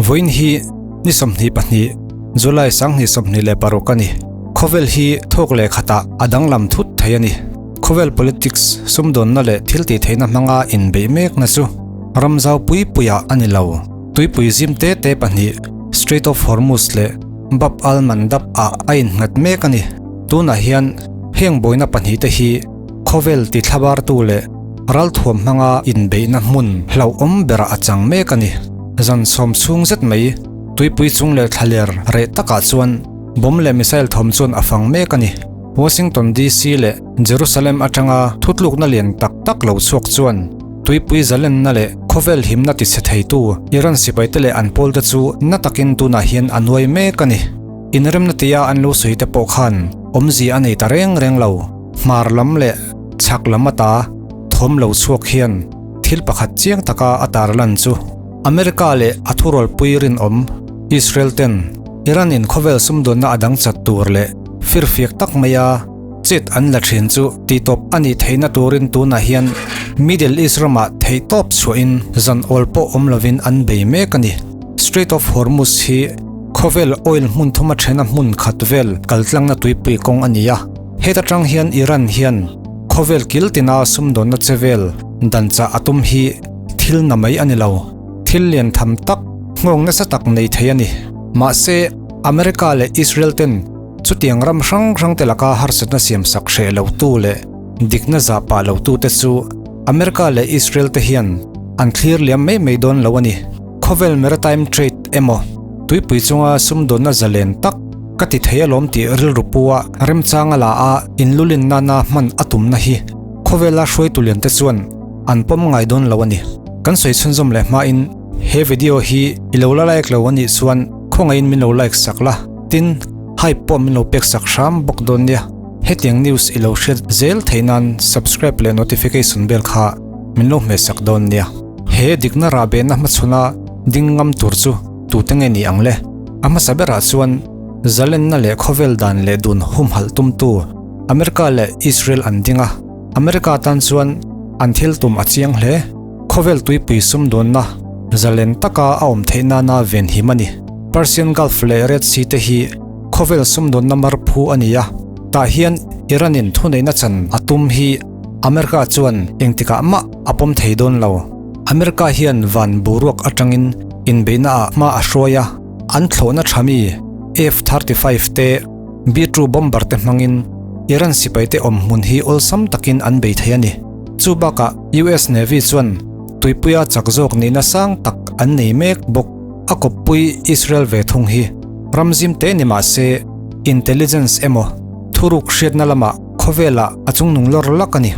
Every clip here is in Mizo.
Vawiin hi ni 22 July 2026 a ni. Khawvel hi thawk leh khatah a danglam thut thei a ni. Khawvel politics, sumdawnna leh thil tih theihna hmanga inbeih mekna chu ram zau pui puiah a ni lo. Tuipui zim te te pahnih Strait of Hormuz leh Bab al-Mandab ah a innghat mek a ni. Tunah hian heng buaina pahnihte hi khawvel tithlabartu leh ralthuam hmanga inbeihna hmun hlauhawm berah a chang mek a ni. Zan sawm chhung zet mai tuipui chung leh thlaler reh takah chuan bomb leh missile thawm chuan a fang mek a ni. Washington DC leh Jerusalem atanga thutlukna lian tak tak lo chhuak chuan tuipui zalenna leh khawvel himna tichhe theitu Iran sipaite leh an pawlte chu na takin tunah hian a nuai mek a ni. Inremna tia an lo sawi te pawh khan awmzia a nei ta reng reng lo. Hmar lam leh chhak lam ata thawm lo chhuak hian thil pakhat chiang taka a tarlan chu America leh a thurawlpui rinawm Israel ten Iran in khawvel sumdawnna a dang chat tur leh firfiak tak maia chet an la thin chu tihtawp a nih theihna turin tunah hian Middle East ramah theihtawp chhuahin zan awl pawh awm lovin an bei mek a ni. Strait of Hormuz hi khawvel oil hmun thuma thena hmun khat vel kaltlangna tuipui kawng a ni a. Heta tang hian Iran hian khawvel kil tina sumdawnna che vel danchah a tum hi thil na mai a ni lo. Thil lian tham tak, nghawng nasa tak nei thei a ni. Mahse, America leh Israel ten chutiang ram hrang hrang te laka harsatna siam sak hreh lo tu leh dikna zah pah lo tu te chu America leh Israel te hian an thlir liam mai mai dawn lo a ni. Khawvel maritime trade emaw tuipui chunga sumdawnna zalen tak ka ti thei alawm tih rilru pua remchanga la a inlulin nana hman a tumna hi khawvela hruaitu lian te chuan an pawm ngai dawn lo a ni. Kan sawi chhunzawm leh hmain he video hi i lo la like lo a nih chuan khawngaihin min lo like sak la, tin hype pawh min lo pek sak hram bawk dawn nia. Hetiang news i lo hriat zel theih nan subscribe leh notification bell kha min lo hmeh sak dawn nia. He dikna rahbehna hmachhuna ding ngam tur chu tute nge ni ang le? A hmasa berah chuan zalenna leh khawvel dan leh dun humhalh tumtu America leh Israel an ding a. America tan chuan an thil tum a chiang hle. Khawvel tuipui sumdawnna zalen taka a awm theih nana venhim a ni. Persian Gulf leh Red Sea te hi khawvel sumdawnna mar phu a ni a. Tah hian Iran-in thuneihna chan a tum hi America chuan engtikah mah a pawm thei dawn lo. America hian van boruak atangin inbeihna ah hma a hruai a, an thlawhna tha mi F-35 te, B-2 bomber te hmangin Iran sipaite awm hmun hi awlsam takin an bei thei a ni. Chu bakah US Navy chuan tuipuia chak zawk nihna sang tak an nei mek bawk. A kawppui Israel ve thung hi ram zim te ni mah se intelligence emaw thuruk hriatna lamah Khawvelah a chungnung lawr lak a ni.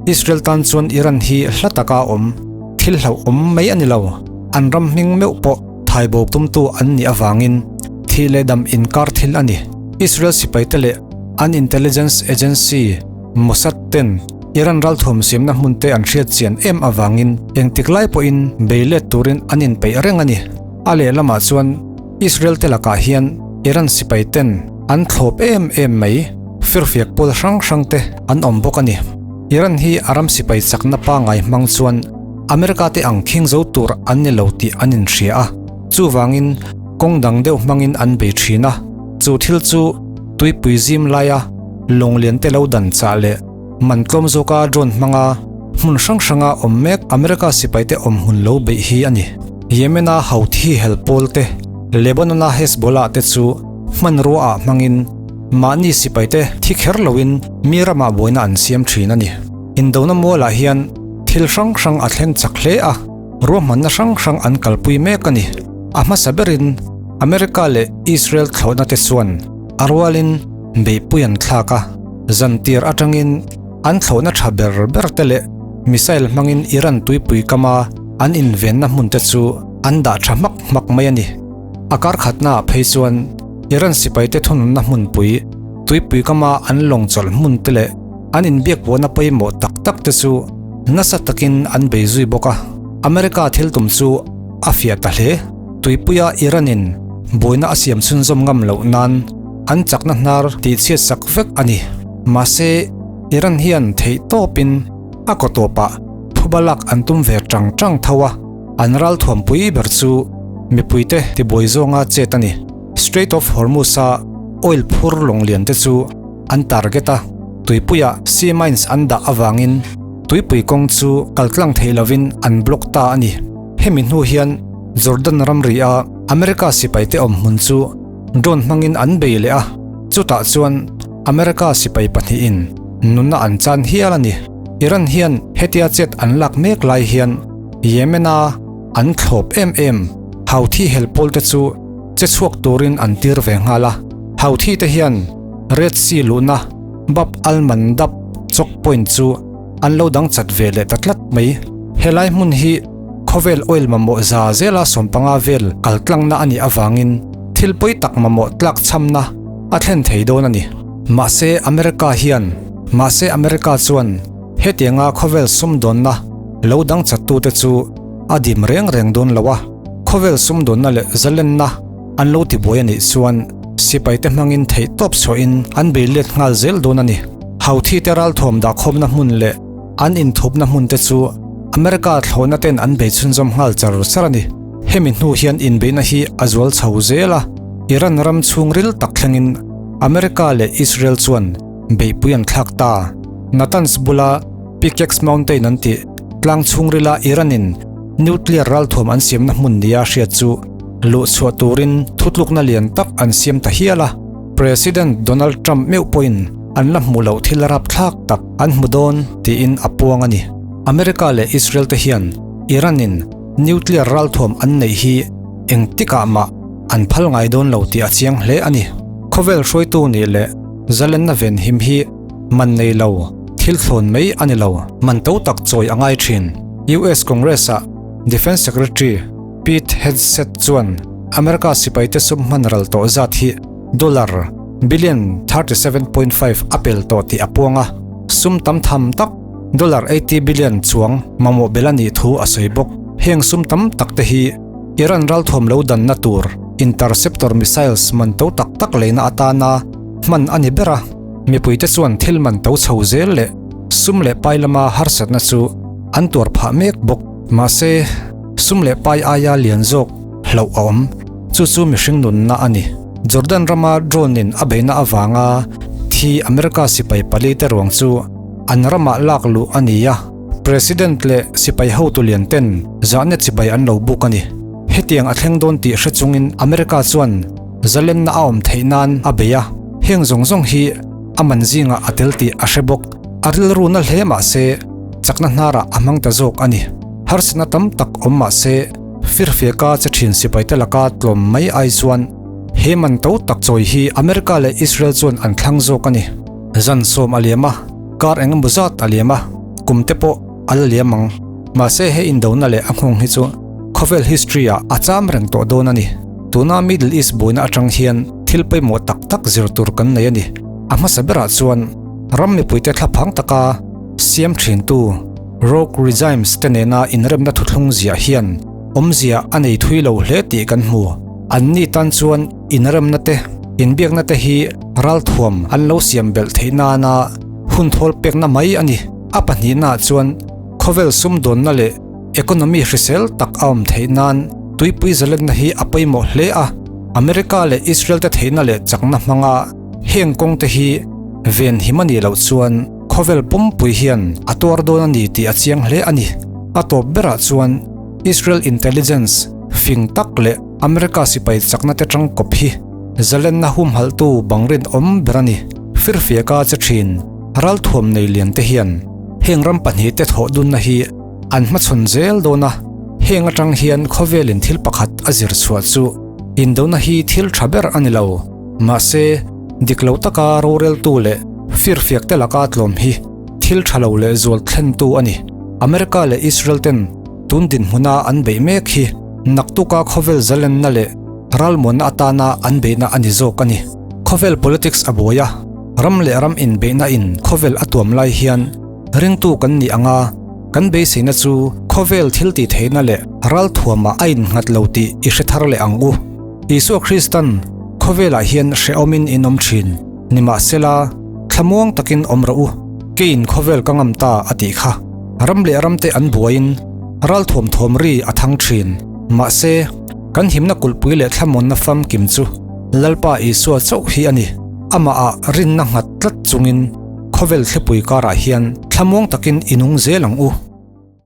Israel tan chuan Iran hi hla taka awm, thil hlauhawm mai a ni lo. An ram hming meuh pawh thaibo tumtu an nih avangin thih leh dam inkar thil a ni. Israel sipaite leh an intelligence agency Mossad ten Iran ralthuam siamna hmunte an hriat chian em avangin engtik lai pawhin bei let turin an inpeih reng a ni. A lehlamah chuan Israel te lakah hian Iran sipaiten an thlawp em em mai. Firfiak pawl hrang hrang te an awm bawk a ni. Iran hi a ram sipai chakna pangngai hmang chuan America te ang khing zo tur an ni lo tih an inhria a, chuvangin kawng dang deuh hmangin an bei thin a. Chu thil chu tuipui zim laia lawng lian te lo dan chah leh man tlawm zawka drone hmanga hmun hrang hranga awm mek America sipai te awm hmun lo beih hi a ni. Yemen-a Houthi hel pawl te, Lebanon-a Hezbollah te chu hmanrua ah hmangin Mahni sipaite thi kher loin mi ramah buaina an siam thin a ni. Indona mualah hian thil hrang hrang a thleng chak hle a, ruahmanna hrang hrang an kalpui mek a ni. A hmasa berin America leh Israel thlawhna te chuan a rualin beihpui an thlak a, zantir atangin an thlawhna tha ber ber te leh missile hmangin Iran tuipui kama an invenna hmun te chu an dah tha hmak hmak mai a ni. A kar khatnaah phei chuan Iran sipaite thununna hmunpui, tuipui kama an lawng chawlh hmun te leh an inbiak buana pawimawh tak tak te chu nasa takin an bei zui bawk a. America thil tum chu a fiah ta hle. Tuipuia Iran-in buaina a siam chhunzawm ngam loh nan an chakna hnar tihchhiat sak vek a ni. Mahse, Iran hian theih tawpin a kaw tawpah phuba lak an tum ve tang tang tho a, an ralthuampui ber chu. Mipuite tibuai zawnga chet a ni. Strait of Hormuz-a oil phur lawng lian te chu an target a, tuipuiah sea mines an dah avangin tuipui kawng chu kaltlang theih lovin an block ta a ni. Hemi hnu hian Jordan ramri a America sipaite awm hmun chu drone hmangin an bei leh a, chutah chuan America sipai pahnihin nunna an chan hial a ni. Iran hian hetia chet an lak mek lai hian Yemen-a an thlawp em em Houthi hel pawlte chu che chhuak turin an tir ve nghal a. Houthi te hian Red Sea luhna Bab al-Mandab choke point chu an lo dang chat ve leh ta tlat mai. Helai hmun hi khawvel oil mamawh za zela sawmpanga vel kal tlangna a nih avangin thil pawi tak mamawh tlak chhamna a thlen thei dawn a ni. Mahse America hian Mahse America chuan hetianga khawvel sumdawnna lo dang chattute chu a dim reng reng dawn lo a, khawvel sumdawnna leh zalenna an lo tibuai a nih chuan sipaite hmangin theihtawp chhuahin an bei let nghal zel dawn a ni. Houthi te ralthuam dahkhawmna hmun leh an inthupna hmun te chu America thlawhna ten an bei chhunzawm nghal char char a ni. Hemi hnu hian inbeihna hi a zual chho zel a, Iran ram chhungril tak thlengin America leh Israel chuan beihpui an thlak ta. Natanz bula Pickaxe Mountain an tih tlang chhungrila Iran-in nuclear ralthuam an siamna hmun nia hriat chu luh chhuah turin thutlukna lian tak an siam ta hial a. President Donald Trump meuh pawhin an la hmuh loh thil rapthlak tak an hmu dawn tiin a puang a ni. America leh Israel te hian Iran-in nuclear ralthuam an neih hi engtikah mah an phal ngai dawn lo tih a chiang hle a ni. Khawvel hruaitu nih leh zalenna venhim hi man nei lo thil thlawn mai a ni lo, man to tak chawi a ngai thin. US Congress-ah Defence Secretary Pete Hegseth chuan America sipaite sum hman ral tawh zat hi dollar billion 37.5 a pel tawh tih a puang a, sum tam tham tak dollar 80 billion chuang mamawh bel a nih thu a sawi bawk. Heng sum tam tak te hi Iran ralthuam lo danna tur interceptor missiles man to tak tak leina atana hman a ni ber a, mipuite chuan thil man to chho zel leh sum leh pai lama harsatna chu an tuar phah mek bawk. Mahse, sum leh pai aia lian zawk hlauh a awm, chu chu mihring nunna a ni. Jordan rama drone in a beihna avanga thi America sipai pali te ruang chu an ramah lak luh a ni a, President leh sipai hotu lian ten zahna chibai an lo buk a ni. Hetiang a thleng dawn tih hre chungin America chuan zalenna a awm theih nan a bei a, heng zawng zawng hi a man zingah a tel tih a hre bawk. A rilru na hle mah se chakna hnarah a hmang ta zawk a ni. Harsatna tam tak awm mah se firfiaka che thin sipaite laka tlawm mai ai chuan he man to tak chawi hi America leh Israel chuan an thlang zawk a ni. Zan sawm a liam a, kar eng emaw zat a liam a, kum te pawh a la liam ang. Mahse he indona leh a nghawng hi chu khawvel history ah a cham reng tawh dawn a ni. Tuna Middle East buaina atang hian thil pawimawh tak tak zir tur kan nei a ni. A hmasa berah chuan ram mipuite thlaphang taka siam thintu rogue regimes te nena inremna thuthlung ziah hian awmzia a nei thui lo hle tih kan hmu. Anni tan chuan inremna te, inbiakna te hi ralthuam an lo siam belh theih nana hun thawl pekna mai a ni. A pahnihnaah chuan khawvel sumdawnna leh economy hrisel tak a awm theih nan tuipui zalenna hi a pawimawh hle a. America leh Israel te theihna leh chakna hmanga heng kawng te hi ven him a nih loh chuan khawvel pumpui hian a tuar dawn a ni tih a chiang hle a ni. A tawp berah chuan Israel intelligence fing tak leh America sipai chakna te tangkawp hi zalenna humhalhtu bang rinawm ber a ni. Firfiaka che thin ralthuam nei lian te hian heng ram pahnihte thawh dunna hi an hmachhawn zel dawn a, heng atang hian khawvelin thil pakhat a zir chhuah chu indona hi thil tha ber a ni lo. Mahse, dik lo taka roreltu leh firfiakte laka tlawm hi thil tha lo leh zual thlentu a ni. America leh Israel ten tun dinhmuna an beih mek hi naktuka khawvel zalenna leh ralmuanna atana an beihna a ni zawk a ni. Khawvel politics a buai a, ram leh ram inbeihna in khawvel a tuam lai hian ringtu kan nih anga kan beiseina chu khawvel thil tih theihna leh ralthuamah a innghat lo tih i hre thar leh ang u. Isua Kristan khawvelah hian hrehawmin in awm thin, nimahsela thlamuang takin awm rawh u, keiin khawvel ka ngam ta a tih kha. Ram leh ramte an buaiin ralthuam thawm ri a thang thin, mahse. Kan himna kulhpui leh thlamuanna famkim chu Lalpa Isua chauh hi a ni. Amahah rinna nghat tlat chungin khawvel thlipui karah hian thlamuang takin i nung zel ang u.